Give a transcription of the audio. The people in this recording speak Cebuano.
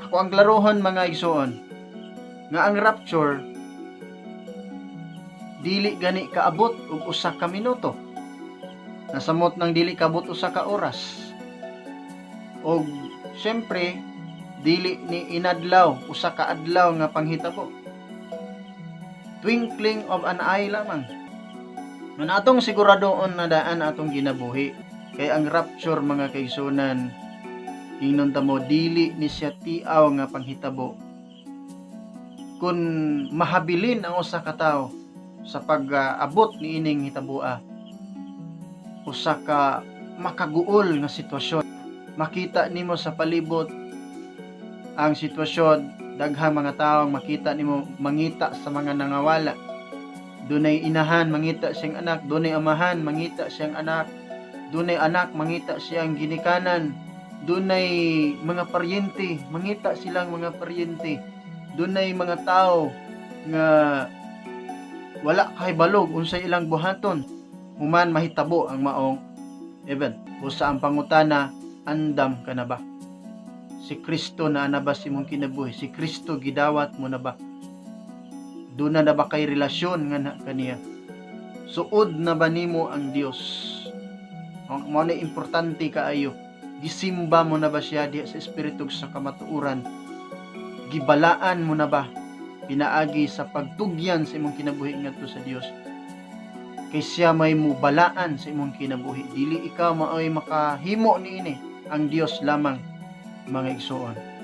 Ako ang klarohon, mga igsoon, nga ang rapture dili gani kaabot og 1 ka minuto. Nasamot nang dili kaabot 1 ka oras. Og syempre dili ni inadlaw, 1 ka adlaw nga panghitabo. Twinkling of an eye lamang. Nun atong siguradoon na daan atong kinabuhi kay ang rapture, mga kaigsunan, ingnon ta mo, dili ni siya tiaw nga panghitabo. Kung mahabilin ang usa ka tawo sa pag-abot ni ining hitaboa, usa ka makaguol nga sitwasyon. Makita nimo sa palibot ang sitwasyon, daghang mga tawo makita nimo mangita sa mga nangawala. Dunay inahan mangita siyang anak, dunay amahan mangita siyang anak, dunay anak mangita siyang ginikanan, dunay mga paryente mangita silang mga paryente, dunay mga tao nga wala kahibalo unsay ilang buhaton human mahitabo ang maong event. Busa ang pangutana, andam ka na ba? Si Kristo naa na ba sa imong kinabuhi? Si Kristo gidawat mo na ba? Duna na ba kay relasyon nga na kaniya? Suod na ba nimo ang Dios? Ang mao na importante kaayo. Gisimba mo na ba siya diha sa espiritu ug sa kamatuoran? Gibalaan mo na ba pinaagi sa pagtugyan sa imong kinabuhi ngadto sa Dios? Kay siya may mubalaan sa imong kinabuhi. Dili ikaw maoy makahimo niini, ang Dios lamang, mga igsoon.